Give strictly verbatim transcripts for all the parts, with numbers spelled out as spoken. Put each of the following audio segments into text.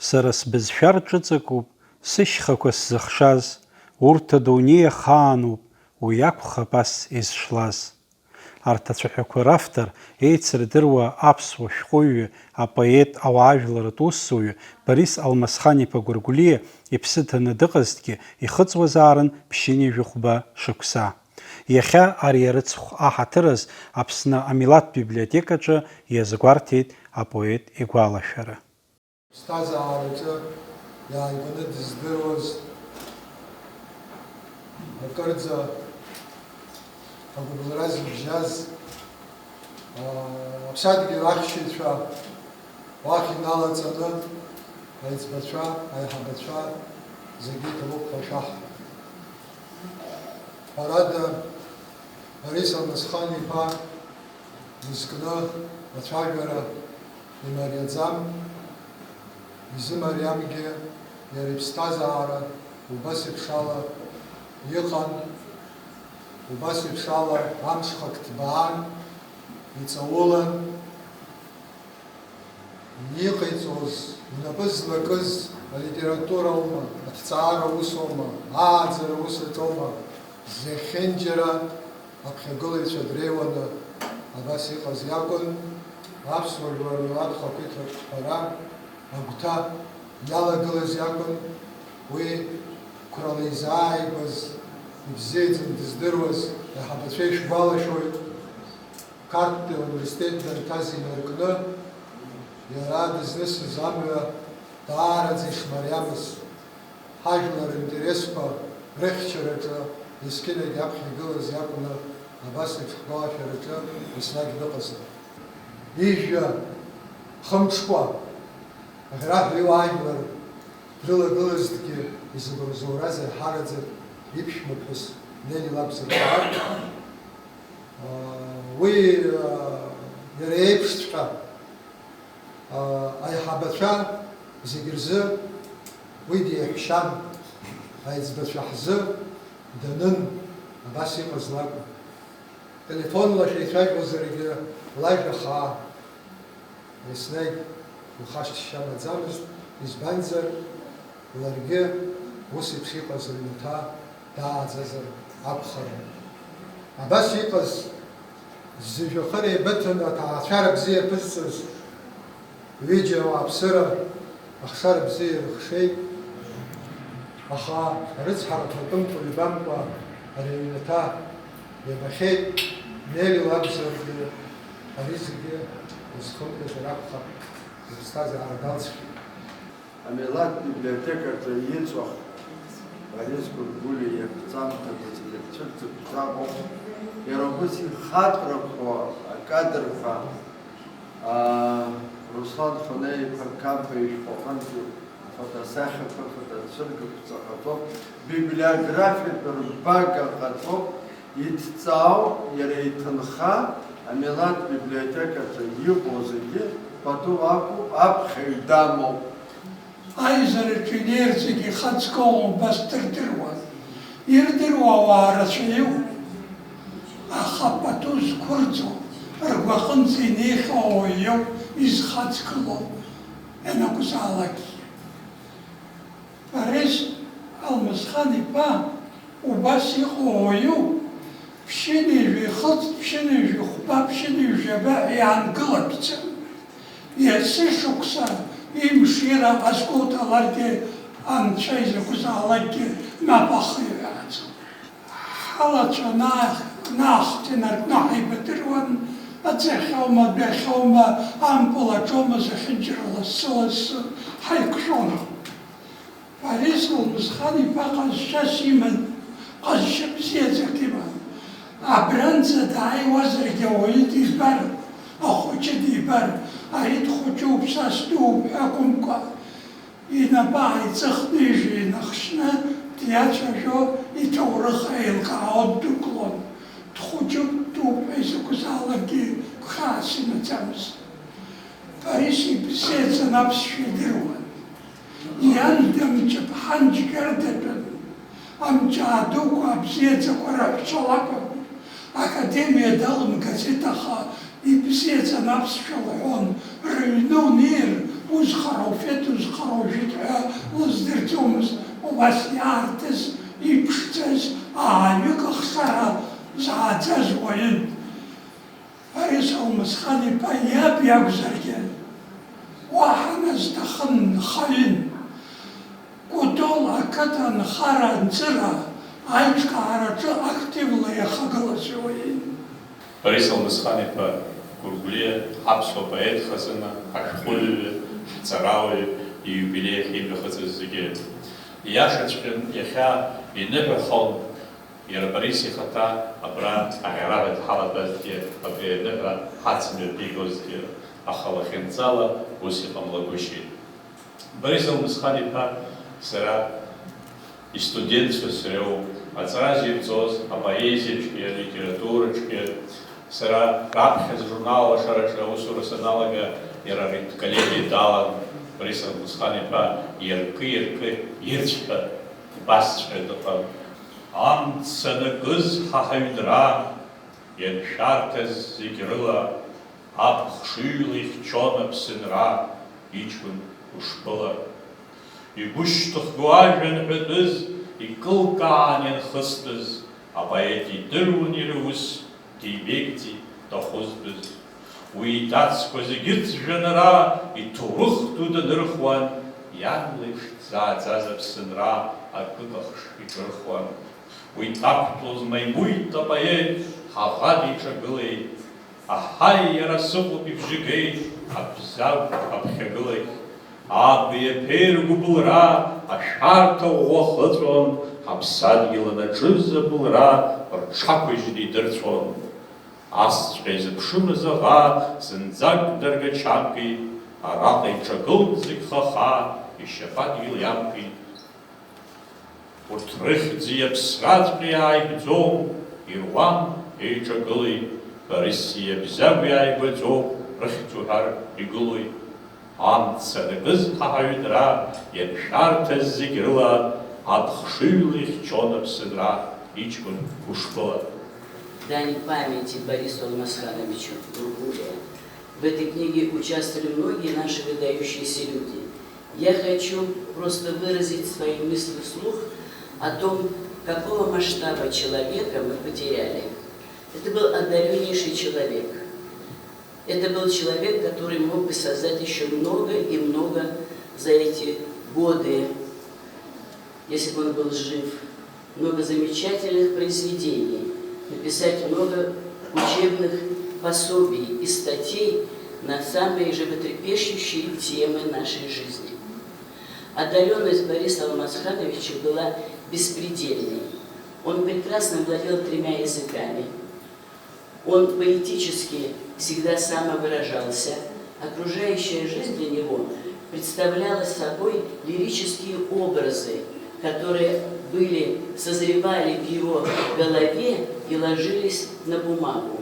Сара сбызшәа рҿыҵакуп сышьхақәа сзыхшаз, урҭ адунеи ахаануп, уи акәхап ас изшлаз. Арҭ ацәаҳәақәа равтор, еицырдыруа аԥсуа шәҟәыҩҩы, апоет, ауаажәларратә усзуҩы Борис Алмасхан-иԥа Гәыргәлиа иԥсы ҭаны дыҟазҭгьы, ихыҵуазаарын ԥшьынҩажәи хәба шықәса. Иахьа ари арыцхә аҳаҭыраз Аԥсны амилаҭтә библиотекаҿы иазгәарҭеит апоет игәалашәара. Ԥсҭазаараҿы иааигәаны дыздыруаз, акырӡа агәыбылра зыбжьаз, аа, аԥсадгьыл ахьчаҩцәа уахь иналаҵаны, аиҵбацәа, аиҳабацәа зегьы иҭабуп ҳәа шәаҳҳәоит. Ҳәарада, Борис Алмасхан-иԥа дызкны ацәажәара имариаӡам, изымариамгьы иара иԥсҭазаара убас еиԥш ала иҟан, убас еиԥш ала амҽхак ҭбаан, иҵаулан. Иҟаиҵоз, инапы злакыз алитература аума, аҭҵаара ус аума, ааӡара ус аҿоума, зехьынџьара аԥхьагылаҩцәа дреиуаны абас иҟаз иакәын, аԥсуа жәлар милаҭ хақәиҭрак ҳәара агәҭа иалагылаз иакәын, уи қәрала изааигәаз, ибзиаӡаны дыздыруаз аиҳабацәа ишәгәалашәоит. Қарҭтәи ауниверситет данҭаз инаркны, иара дызнысыз амҩа даараӡа ишмариамыз, ҳажәлар ринтересқәа рыхьчараҿы есқьынагь аԥхьа игылаз иакәны, абас еиԥш ҳгәалашәараҿы еснагь дыҟазароуп. Ижәҩа хымҽхәа аӷьраҳәа иуаажәлар дрылагылазҭгьы, изакә рзоураз аиҳараӡак иԥшәмаԥҳәыс Нели лакәзар ҟалап. Уи, иара иеиԥшҵәҟьа, аиҳабацәа зегь рзы уи деиҳәшьан, аиҵбацәа ҳзы данын, абас иҟаз лакәын. Телефонла шәеицәажәозаргьы лажәа хаа. Еснагь лхашҭшьа амаӡамызт, избанзар, ларгьы ус еиԥш иҟаз лҩнаҭа дааӡазар акәхарын. Абас иҟаз, зыжәҩахыр еибыҭаны аҭаацәара бзиа иаԥызҵаз ҩыџьа ауааԥсыра ахшара бзиа ирыхшеит, аха арыцҳарақәа ртәымкәа-ҩбамкәа ари аҩнаҭа иабахьеит, Нели лакәзаргьы, ари зегьы изхымгазар акәхап, иԥсҭазаара далҵхьеит. Амилаҭ библиотекаҿы иҵәахт Борис Гәыргәлиа иаԥҵамҭақәа зегьы рцәырҵыԥсаҟьоуп, иара убас ихаҵәрақәоу акадрқәа, аа, Руслан Хонеи-иԥа Қамба ишәҟәы аҟынтәи афотосахьақәа, афотоцәыргақәа ҵаҟатәоуп, библиографиатә рбага ҟаҵоуп, иҭҵаауп иара иҭынха, амилаҭ библиотекаҿы иҟоу зегьы пату ақәуп, аԥхьаҩ дамоуп. Аизараҿы инеирц зегьы ихаҵгылоу убас дырдыруан. Ирдыруа ауаа рацәаҩуп, аха пату зқәырҵо, ргәаҟынӡа инеихьоу ауаҩ иоуп изхаҵгылоу ианакәзаалакгьы. Борис Алмасхан-иԥа убас иҟоу ауаҩуп, ԥшьынҩажәи хыҵ, ԥшьынҩажәи хәба, ԥшьынҩажәи жәаба ҳәа иаангылатәӡам. Есышықәса имш ира азгәоуҭаларгьы, анцәа изакәызаалакгьы мап ахиҳәааӡом. Ҳалацәа наах-, наахк инаркны ҳаибадыруан, аӡахьоума, адәахьоума, ампыл аҿоума, зехьынџьара лассы-лассы ҳаиқәшәон. Борис Алмасхан-иԥа ҟазшьас иман, ҟазшьа бзиаӡак иман. Абранӡа дааиуазаргьы ауаҩы дибар, ахәыҷы дибар, ари дхәыҷуп, са сдууп ҳәа акәымкәа, инапы ааиҵыхны ижәҩа инахшьны диацәажәо, иҭоурых еилкаауа ддәықәлон. Дхәыҷуп, дтәуп ҳәа изакәызаалакгьы гәхьаас имаӡамызт. Борис ибзиаӡаны аԥсшәа идыруан. Иан Дамҷыԥҳан Џьгьардатәын. Амҷаа дуқәа абзиаӡақәа раҳәшьа лакәын. Академиа далымгаӡеит, аха ибзиаӡаны аԥсшәа лҳәон. Рыҩны унеир, Узхароу феит, узхароу жәит ҳәа лыздырӡомызт, убас иаартыз, иԥшӡаз ааҩык ахшара зааӡаз уаҩын. Борис Алмысхан-иԥа иаб иакәзаргьы, уаҳа назҭахын, нхаҩын. Кәтол ақыҭа анхара-анҵыра аиҿкаараҿы активла иахагылаз уаҩын. Борис Алмысхан-иԥа Гәыргәлиа ҳаԥсуа поет хазына, ашәҟәыҩҩы, ҳҵарауаҩ, ииубилеи ахьимҩахыҵыз зегьы. Ииашаҵәҟьан, иахьа иныҳәахон, иара Борис ихаҭа абра аӷьараҳәа дҳалагазҭгьы, абри аныҳәа ҳацымҩаԥигозҭгьы, аха лахьынҵала ус иҟамлагәышьеит. Борис Алмысхан-иԥа сара истудентцәа среиуоуп, аҵара зирҵоз апоезиаҿгьы, алитератураҿгьы. Сара раԥхьаӡа журнал алашараҿы аусура саналага, иара аредколлегиа далан. Борис Алмысхан-иԥа иаркы-иаркы ирцәҳәа убасҵәҟьа дыҟан. Амца анакыз ҳа ҳаҩнра, ианшәарҭаз зегь рыла, аԥхшыҩла ихьчон Аԥсынра, иҷкәын гәышԥыла. Игәышьҭыхгоу ажәа анҳәатәыз, икылкаан ианхыстыз, апоет идыруан иара ус, дибеигӡеит дахәызтәыз. Уи иҭацқәа зегьы ӡәӡәанара, иҭоурых ду данырхуан, иан леиԥш дзааӡаз Аԥсынра акыкахш иҿырхуан. Уи дақәтәоз маимуит апоет, ҳаӷа диҿагылеит. Аҳаи, иара сыҟоуп ибжьы геит, абзагә аԥхьагылеит. Аби аԥеи ргәыбылра ашәарҭа ӷәӷәа хыҵәон, ҳаԥсадгьыл анаҿыз абылра рҽақәыжьны идырцәон. Асҵәҟьа изыԥшымыз аӷа зынӡак даргачамкит, араҟа иҿагылт зегь хаха, ишьапы адгьыл иамкит. Урҭ рыхьӡи аԥсраҵәҟьеи ааигӡом, ируам, еиҿагылеит, Борис иабзагә иааигәаӡоуп, рыхьӡ уҳәар игылоит. Амца анакыз ҳа ҳаҩнра, ианшәарҭаз зегь рыла, аԥхшыҩла ихьчон Аԥсынра, иҷкәын гәышԥыла. Дань памяти Борису Алмасхановичу Гургулия. В этой книге участвовали многие наши выдающиеся люди. Я хочу просто выразить свои мысли вслух о том, какого масштаба человека мы потеряли. Это был одареннейший человек. Это был человек, который мог бы создать ещё много и много за эти годы, если бы он был жив, много замечательных произведений, написать много учебных пособий и статей на самые животрепещущие темы нашей жизни. Одарённость Бориса Алмазхановича была беспредельной. Он прекрасно владел тремя языками. Он поэтически всегда самовыражался. Окружающая жизнь для него представляла собой лирические образы, которые были, созревали в его голове и ложились на бумагу.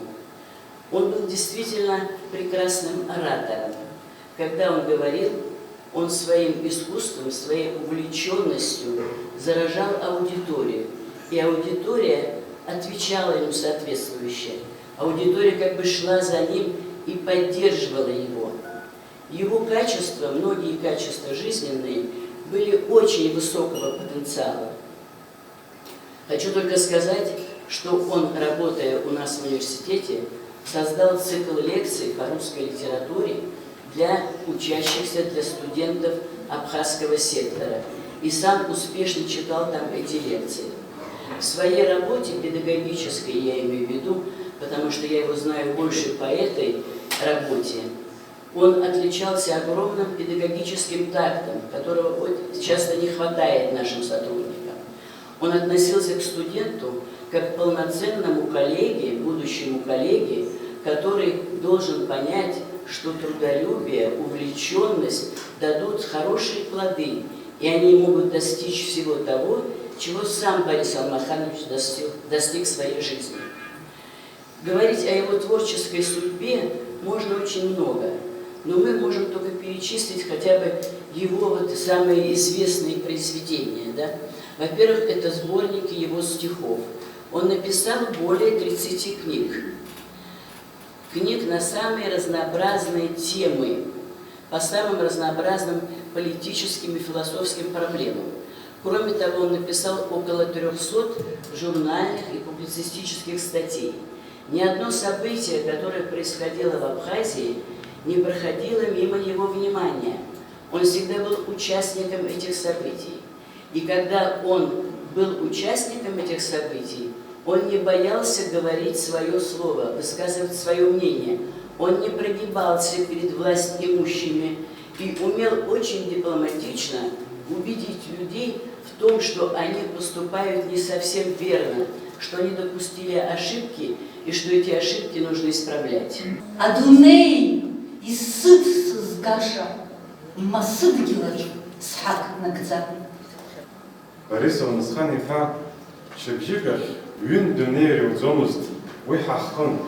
Он был действительно прекрасным оратором. Когда он говорил, он своим искусством, своей увлечённостью заражал аудиторию, и аудитория отвечала ему соответствующе. Аудитория как бы шла за ним и поддерживала его. Его качества, многие качества жизненные, были очень высокого потенциала. Хочу только сказать, что он, работая у нас в университете, создал цикл лекций по русской литературе для учащихся, для студентов абхазского сектора. И сам успешно читал там эти лекции. В своей работе педагогической, я имею в виду, потому что я его знаю больше по этой работе, он отличался огромным педагогическим тактом, которого вот часто не хватает нашим сотрудникам. Он относился к студенту как к полноценному коллеге, будущему коллеге, который должен понять, что трудолюбие, увлечённость дадут хорошие плоды, и они могут достичь всего того, чего сам Борис Алмаханович достиг, достиг в своей жизни. Говорить о его творческой судьбе можно очень много, но мы можем только перечислить хотя бы его вот самые известные произведения, да? Во-первых, это сборники его стихов. Он написал более тридцати книг. Книг на самые разнообразные темы. по самым разнообразным политическим и философским проблемам. Кроме того, он написал около трёхсот журнальных и публицистических статей. Ни одно событие, которое происходило в Абхазии, не проходило мимо его внимания. Он всегда был участником этих событий. И когда он был участником этих событий, он не боялся говорить своё слово, высказывать своё мнение. Он не прогибался перед властимущими и умел очень дипломатично убедить людей в том, что они поступают не совсем верно, что они допустили ошибки и что эти ошибки нужно исправлять. Адунеи исыцызгаша масыдгьылаҿ сҳақнагӡа. Борис Алмысхан-иԥа шьыбжьык ахь ҩынтә дунеи иуӡомызт, уи ҳаххын,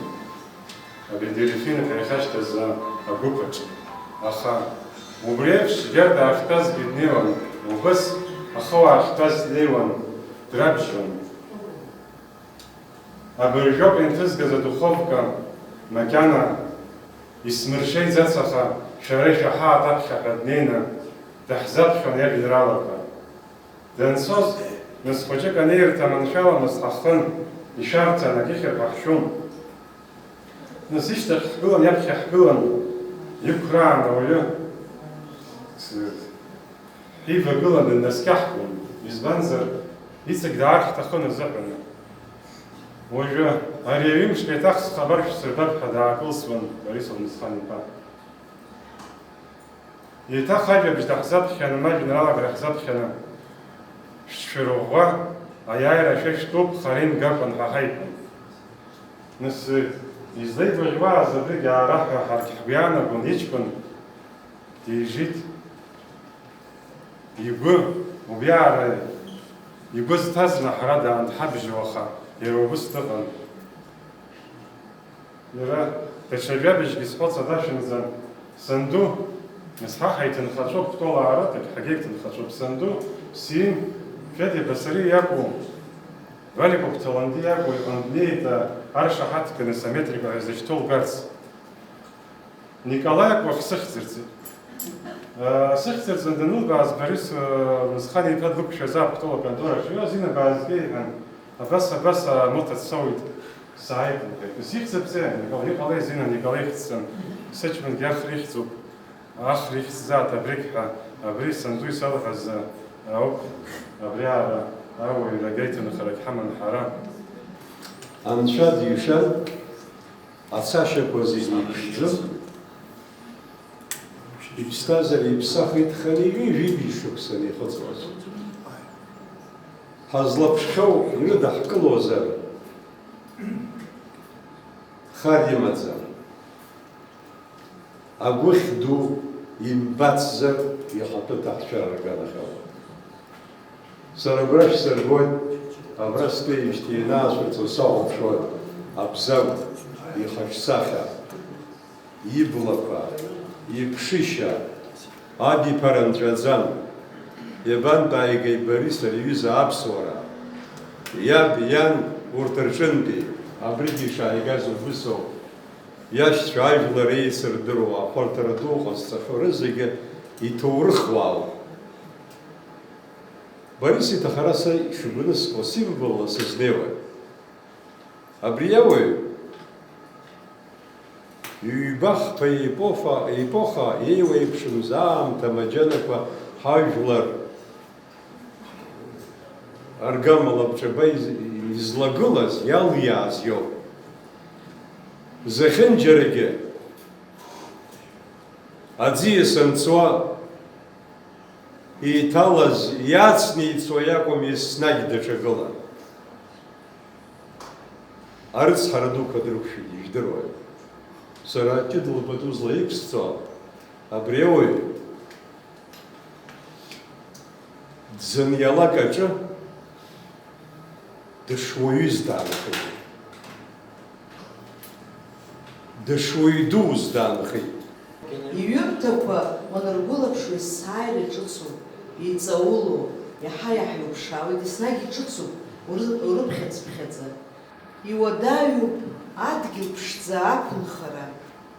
абри Дельфин ҳәа иахьашьҭаз агәыԥ аҿы. Аха убри еиԥш Герда ахьтәазгьы днеиуан, убас ахауаа ахьтәаз днеиуан, драбжьон. Абыржәоуп инҭызгаз адуховка, макьана исмыршеиӡац, аха шәара ишәаҳаат аԥхьаҟа днеины даҳзаԥхьон иажәеинраалақәа. Данцоз, нас хәыҷык анеирҭа маншәаламызт ҳахын, ишәарҭан, акьыхьырҳәа ҳшәон. Нас ишьҭахь ҳгылан, иаԥхьа ҳгылан, иқәраан ауаҩы. Ҳивагыланы днаскьаҳгон, избанзар, иҵегь даар ҳҭахын азыҳәан. Уажәы, ари аҩымшк еиҭах схабар шәсырбап ҳәа даакылсуан Борис Алмысхан-иԥа. Еиҭах ажәабжь даҳзаԥхьаны, ма жәеинраалак даҳзаԥхьаны, шәҽырӷәӷәа, аиааира шәа шәтәуп, хара имгакәан ҳәа ҳаиҳәон. Нас, излеигәаӷьуаз абригь аара ҳәа ҳаргь ҳгәы иаанагон, иҷкәын дижит. Игәы, убриаҟара игәы зҭаз Наҳара даанҳабжьо, аха иара убыс дыҟан. Иара даҽа жәабжьгьы сҳәо саҭашәымҵан, санду, нас ҳа ҳаиҭынхацәоуп, Кәтол аарыҭ, егьҳагьы ҳаиҭынхацәоуп, санду, Сиин, Федиа Басариа иакәу, Валиа Кәыхәҭаланди иакәу, иҟны днеит, аршаҳаҭганы саметрика ҳәа изышьҭоу лгарц. Николаи акәу ахьсыхьӡырҵеит. Э, сыхьӡырҵан данылбааз Борис, э, Алмысхан-иԥа длықәшәазаап Кәтол аконтораҿ. Иоуз, Зина, баазгеи, иҳәан, абас, абас, амоҭа дсоуит, сааит, лҳәеит. Ус ихьӡапҵеи, Николаи? Иҟалеи, Зина, Николаи ихьӡҵан. Сыҷкәынгьы ахра ихьӡуп. Ахра ихьӡзааит абригь ҳәа, абри санду исалҳәаз ауп, абриаҟара ауаҩрагьы аиҭынхарагь ҳаман ҳара. Анцәа дишан, ацашьақәа зегьы иԥшӡан, иԥсҭазаара иԥсахит хынҩажәи жәибжь шықәса анихыҵуаз. Ҳазлаԥшхьоу ҩыдаҳкылозар, хар имаӡам. Агәыхь ду имбацзар, ихатәы ҭаацәара рганахьала. Сара абра шәсырбоит, абра стәеижьҭеи ианаацәырҵуа сахәаԥшуан Абзагә ихаҿсахьа, иблақәа, иԥшышьа, абиԥара нҵәаӡам. Иабантә ааигеи Борис ари аҩыза аԥсуара? Иаб, иан, урҭ рҿынтәи, абригьы ишааигаз убыс ауп. Иашьцәа ажәлар еицырдыруа, ахәарҭара ду ҟазҵахьоу рызегьы иҭоурыхуаауп. Борис иҭахара са ишыгәныскуа символла сызнеиуеит. Абри ауаҩ ҩба-хԥа епоха, епоха еиуеиԥшымыз аамҭа маџьанақәа ҳажәлар аргама лабҿаба из-, излагылаз, иалиааз иоуп. Зехьынџьарагьы аӡиас анҵуа, иҭалаз иацницуа иакәым, еснагь даҿагылан. Арыцҳара дуқәа дрықәшәеит, ижәдыруеит. Сара ҷыдала пату злаиқәсҵо абри ауаҩ дзыниалак аҿы дышуаҩыз даанхеит. Дышуаҩ дуз даанхеит. Иҩымҭақәа уаныргәылаԥшо есааира иҿыцу, иҵаулоу, иаҳа-иаҳа иуԥшаауеит, еснагь иҿыцуп уры-, урыԥхьаӡ-ԥхьаӡа. Иуадаҩуп адгьыл ԥшӡа ақәынхара,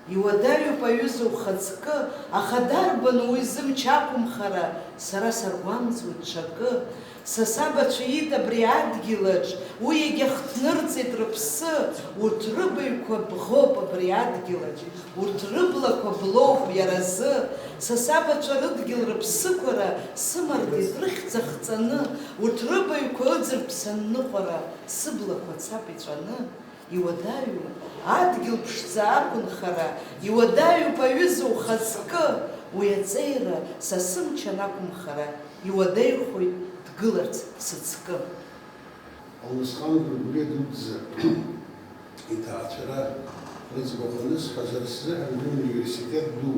Иуадаҩуп, аҩыза, ухаҵкы, аха дарбану уи зымч ақәымхара, сара саргәамҵуеит ҽакы. Са сабацәа иит абри адгьылаҿ, уи иагьахҭнырҵеит рыԥсы, урҭ рыбаҩқәа бӷоуп абри адгьылаҿ, урҭ рыблақәа блоуп иара азы. Са сабацәа рыдгьыл рыԥсықәара сымардеит рыхьӡ ахҵаны, урҭ рыбаҩқәа ыӡыртә санныҟәара, сыблақәа цап иҵәаны. Иуадаҩу адгьыл ԥшӡа ақәынхара, иуадаҩуп, аҩыза, ухаҵкы, уи аҵеира са сымч анақәымхара, иуадаҩхоит дгыларц сыҵкы. Алмысхан Гәыргәлиа дуӡӡа иҭаацәара рыӡбахә анысҳәа, сара сзыҳәан уи университет ду,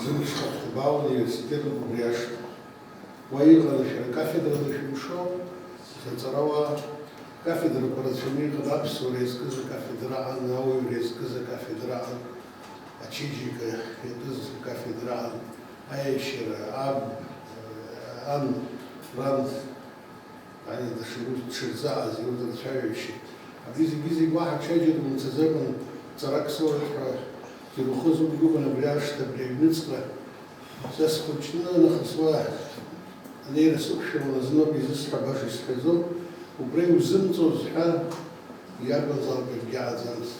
зымԥшха хәҭбаа университетуп убри ашҭа. Уа иҟан шәара кафедрала шәымшо, шәаҵарауаа, кафедрақәа рацәаны иҟан, аԥсуара иазкыз акафедра аҟан, ауаҩра иазкыз акафедра аҟан, ачеиџьыка иатәыз акафедра аҟан, аиашьара, аб, ан, ран, ани даҽа урҭ дшырзааз, урҭ рцәажәашьа. Абри зегьы-зегь уаҳа ҽаџьара умцаӡакәан, ҵарак соуеит ҳәа ирухыз угәыӷын абри ашҭа, абри аҩныҵҟа. Са схәыҷны нахыс уа анеира сықәшәауан, знык изысҳәа баша исҳәаӡом, убра иузымҵоз ҳәа иарбанзаалак акгьы ааӡамызт.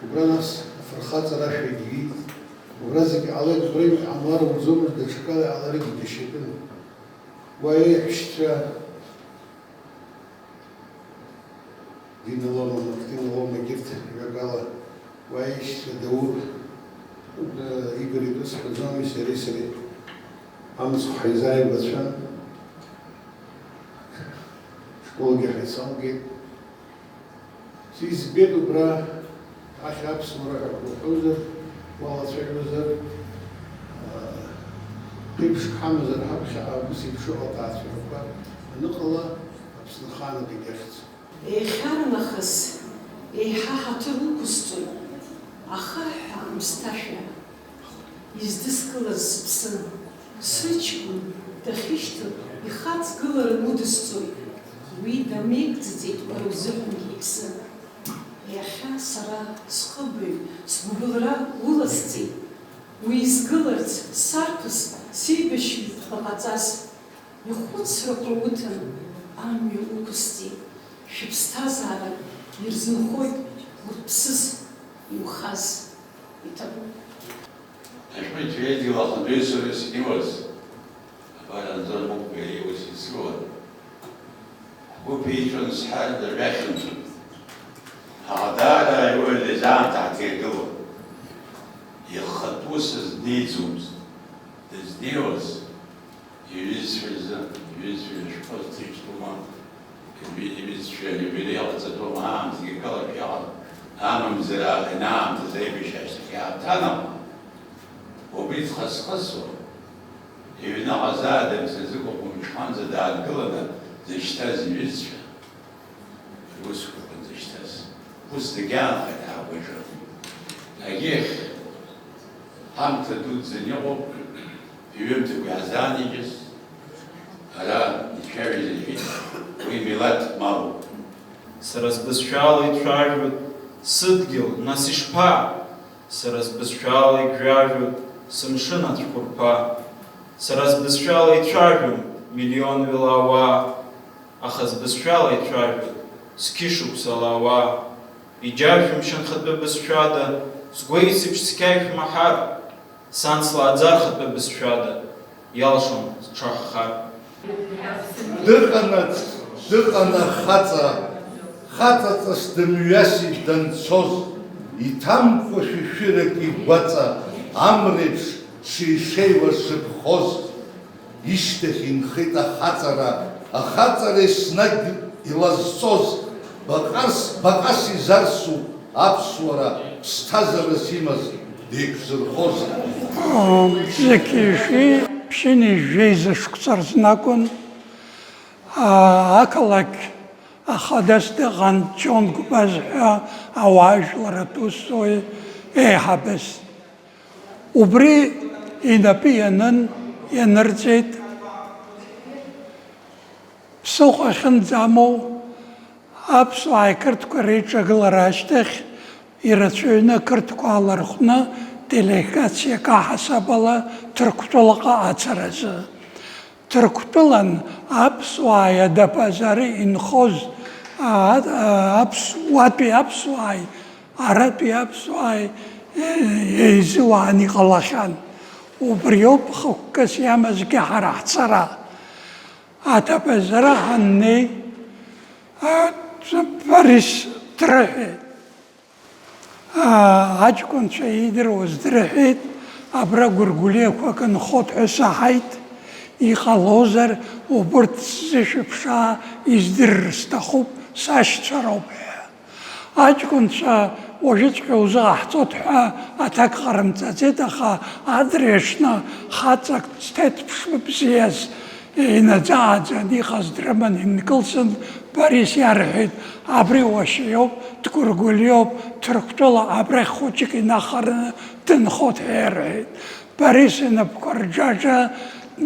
Убра нас афырхаҵара ашәагьы иит, убра зегь ҟалеит, убра иҟамлар ауӡомызт, даҽакала иҟаларгьы џьашьатәын. Уа еиҳәшьцәа Дина Лома, Мактина Лома, егьырҭ ҩакала уа аишьцәа Даур, э, Игор итәы сҳәаӡомеи, сареи сареи амцхә ҳаизааигәацәан, школгьы ҳаицалгеит. Избеит убра ахьа аԥсуара ҳәа уҳәозар, уалацәажәозар, аа, ԥеиԥшк ҳамазар ҳаԥхьаҟа ус еиԥш ыҟоу аҭаацәарақәа аныҟала, Аԥсны ахаанагагь ахьӡ. Иахьарнахыс еиҳа ҳаҭыр уқәысҵоит, ахаҳә аамсҭашәа. Издыскылаз сыԥсы, сыҷкәын дахьышьҭоу ихаҵгыларан удысҵоит, уи дамеигӡаӡеит бара узыҳәангьы иԥсы. Иахьа сара схыбаҩ, сгәыбылра уласҵеит, уи изгыларц сарԥыс сеибашьҩы дҟаҟаҵас, ихәыцрақәа уҭан, амҩа уқәысҵеит, шәыԥсҭазаара ирзынхоит урҭ ԥсыс иухаз. Иҭабуп. Ашәҟәыҩҩы идгьыл ахантәаҩыс сара снеиуаз, абар Анзор Мықәба иара иус исуан. Ҳгәы ԥиҵәон сҳәар дырҩахьанҭан. Аха даара аиуаҩ дызаамҭа ҳҭиргылон. Ихатә усыз днеиӡомызт. Дызнеиуаз, иҩызцәа рзы, иҩызцәа ирышәҟәы зҭеижьтәума? Иҩызцәа рыҩбилеи ҟаҵатәума, аамҭагьы акалашәа иҟан, амамзар аахьан аамҭазы аибашьра ашьҭахь иааҭанаҟ, убри дхысхысуа, иҩныҟа заа дымцаӡакәа хәымҽханӡа даангыланы дзышьҭаз иҩызцәа русқәа акәын дзышьҭаз. Ус дагьаанхеит ҳагәаҿы. Агьихь, ҳамҭа дуӡӡан иҟоуп. Иҩымҭақәа иаҳзаанижьыз, ара ицәажәаз иҳәеит, уи милаҭ малуп. Сара сбызшәала ицәажәоит сыдгьыл, нас ишԥа? Сара сбызшәала игәжәажәоит сымшын ацәқәырԥа. Сара сбызшәала ицәажәом миллионҩыла ауаа, аха сбызшәала ицәажәоит зқьышықәсала ауаа. Иџьашәымшьан хатәы бызшәада, сгәеисыбжь цқьа ишәмаҳар. Сан слааӡар хатәы бызшәада, иалшон сҽаҳхар. Дыҟанаҵ, дыҟан ахаҵа, хаҵаҵас дымҩасит данцоз, иҭамкәа шәишәырак игәаҵа, амреиԥш шишеиуа шыԥхоз. Ишьҭахь инхеит ахаҵара, ахаҵара еснагь илазҵоз, баҟас, баҟас изарсу аԥсуара ԥсҭазаарас имаз деиқәзырхоз. Зқьи жәшәи ԥшьынҩажәи жәеиза шықәса рзын акәын, аа, ақалақь ахадас дыҟан Ҷон Гәбаз ҳәа ауаажәларратә усзуҩ еиҳабыс. Убри инапы ианын, ианырҵеит. Ԥсыхәа ахьынӡамоу аԥсуааи ақырҭқәа реиҿагылара ашьҭахь, Ирацәаҩны ақырҭқәа аалархәны делегациак аҳасабала Ҭырқәтәылаҟа ацаразы. Ҭырқәтәылан аԥсуааи адапазары инхоз, а, а, аԥсуатәи аԥсуааи аратәи аԥсуааи, е, еизыуаан иҟалахьан. Убриоуп хықәкыс иамазгьы ҳара ҳцара. Адапазара ҳаннеи, а, Борис дрыҳәеит. Аа, аҷкәынцәа иидыруаз дырҳәеит, абра гәыргәлиақәак нхоит ҳәа саҳаит, иҟалозар, убырҭ сзышәыԥшаа издырыр сҭахуп, сашьцәа роуп ҳәа. Аҷкәынцәа уажәыҵәҟьа узыҟаҳҵоит ҳәа аҭак ҟарымҵаӡеит, аха адырҩаҽны хаҵак зҭеҭԥш бзиаз Инаӡааӡан иҟаз дрыман инкылсын, Борис иарҳәеит, абри уашьа иоуп, дгәыргәлиоуп, Ҭырқәтәыла абрахь хәыҷык инахараны дынхоит ҳәа иарҳәеит. Борис инапқәа рџаџа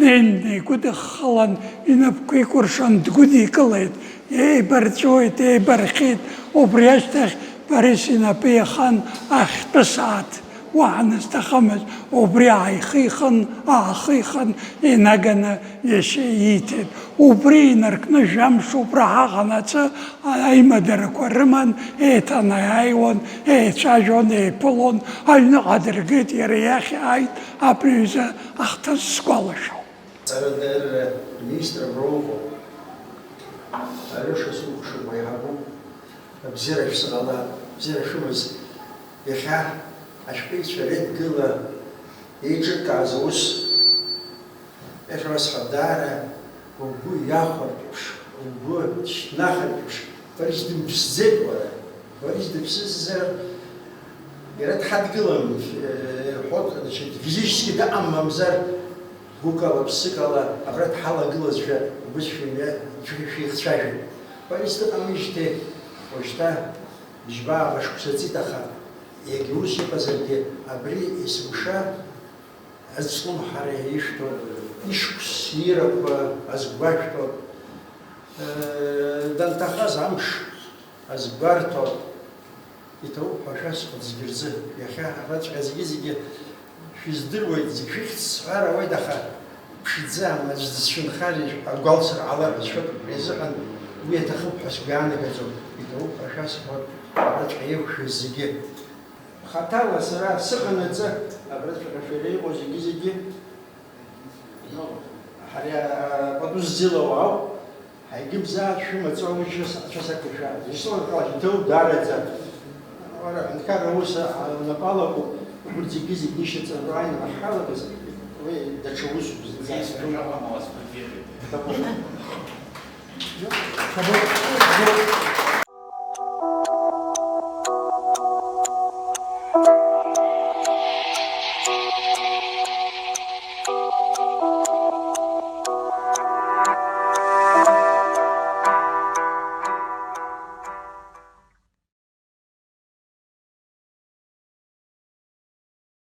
неин днеигәыдыххылан, инапқәа икәыршан дгәыдикылеит. Еибарҵәуеит, еибархьеит. Убри ашьҭахь Борис инапы иахан ахьтәы сааҭ. Уаҳа назҭахымыз, убри ааихихын, аахихын, инаганы иашьа ииҭеит. Убри инаркны жәамш убра ҳаҟанаҵы, аимадарақәа рыман, еиҭанеиааиуан, еицәажәон, еиԥылон, аҩныҟа дыргеит, иара иахь ааит, абри аҩыза ахҭыс сгәалашәом. Аҵарадырра министр роуп. Алиоша сылхәаԥшуеит, уеиҳабуп. Абзиара шәзыҟала, абзиара шәымаз. Иахьа ашәҟәыҩҩцәа реидгыла еиҿыркааз аус, иахьа уасҳәап, даара угәы иахәартә еиԥш, угәы шьҭнахыртә еиԥш, Борис дымԥсӡеит уара. Борис дыԥсыззар, иара дҳадгылам, э, рҳәоит, значит, физически дыҟам, мамзар гәыкала, ԥсыкала абра дҳалагылазшәа убыс шәымҩа шәы-, шәеихцәажәеит. Борис дыҟамижьҭеи уажәшьҭа Быжьба ааба шықәса ҵит, аха иагьа ус иҟазаргьы, абри есымша ацлымҳара ишәҭо, ишықәс иирақәа азгәашәҭо, данҭахаз амш азгәарҭо, иҭабуп ҳәа шәасҳәоит зегьы рзы. Иахьа араҵәҟьа зегьы-зегьы Шәыздыруеит, зегь шәыхьӡ сҳәар ауеит, аха ԥшӡа амаҵә дысшәынхаришь ҳәа агәалсра ҟалар ҳәа сшәоит, убри азыҳәан уи аҭахуп ҳәа сгәы иаанагаӡом, иҭабуп ҳәа шәасҳәоит, абраҵәҟьа еиқәшәаз зегьы. Хаҭала сара сыҟанаҵы, абраҵәҟьа шәара иҟоу зегьы-зегьы, ну, ҳара пату ззылоу ауп. Ҳаигымзааит, шәымаҵ аужьы сацәа сақәыршәааит. Исыларкалашәа иҭоуп даараӡа. Уара, аҳәынҭқарра аус, а, унапы алакуп, урҭ зегьы-зегьы ишьаҵаркуа аинрыхралагаз, уи даҽа усуп зынӡа.